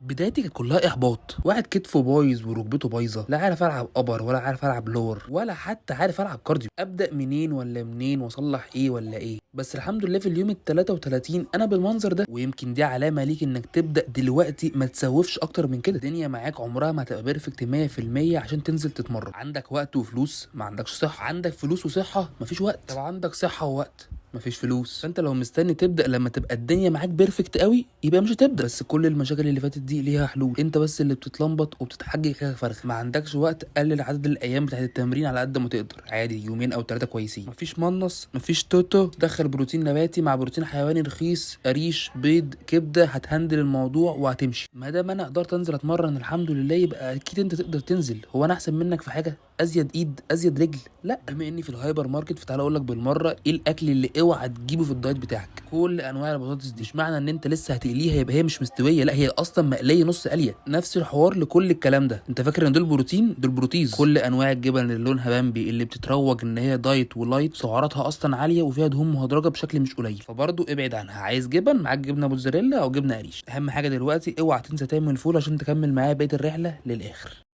بدايتي كانت كلها احباط. واحد كتفه بايظ وركبته بايظه، لا عارف العب upper ولا عارف العب lower ولا حتى عارف العب cardio. ابدا منين ولا منين واصلح ايه ولا ايه؟ بس الحمد لله في اليوم ال 33 انا بالمنظر ده، ويمكن دي علامة ليك انك تبدا دلوقتي، ما تسوفش اكتر من كده. الدنيا معاك عمرها ما هتبقى perfect 100% عشان تنزل تتمرن. عندك وقت وفلوس، ما عندكش صحه. عندك فلوس وصحه، مفيش وقت. طب عندك صحة ووقت، مفيش فلوس. فانت لو مستني تبدا لما تبقى الدنيا معاك perfect قوي يبقى مش هتبدا. بس كل المشاكل اللي فاتت دي ليها حلول، انت بس اللي بتتلمبط وبتتحجج كده فرخ. ما عندكش وقت، قلل عدد الايام بتاعت التمرين على قد ما تقدر، عادي يومين او 3 كويسين. مفيش منص، مفيش توتو، دخل بروتين نباتي مع بروتين حيواني رخيص، قريش، بيض، كبده، هت handle الموضوع وهتمشي. ما دام انا قدرت انزل اتمرن الحمد لله، يبقى اكيد انت تقدر تنزل. هو انا احسن منك في حاجة؟ ازيد ايد، ازيد رجل؟ لا. بما اني في الهايبر ماركت فتعالى اقول لك بالمرة ايه الاكل اللي اوعى تجيبه في ال diet بتاعك. كل انواع البطاطس دي، مش معنى ان انت لسه هتقليها يبقى هي مش مستويه، لا هي اصلا مقلية نص قليه. نفس الحوار لكل الكلام ده. انت فاكر ان دول بروتين؟ دول بروتيز. كل انواع الجبن اللي لونها بامبي اللي بتتروج ان هي diet و light، سعراتها اصلا عالية وفيها دهون مهدرجه بشكل مش قليل، فبرضه ابعد عنها. عايز جبن؟ معاك جبنه موتزاريلا او جبنه قريش. اهم حاجة دلوقتي اوعى تنسى تعمل follow عشان تكمل معايا بقية الرحلة للاخر.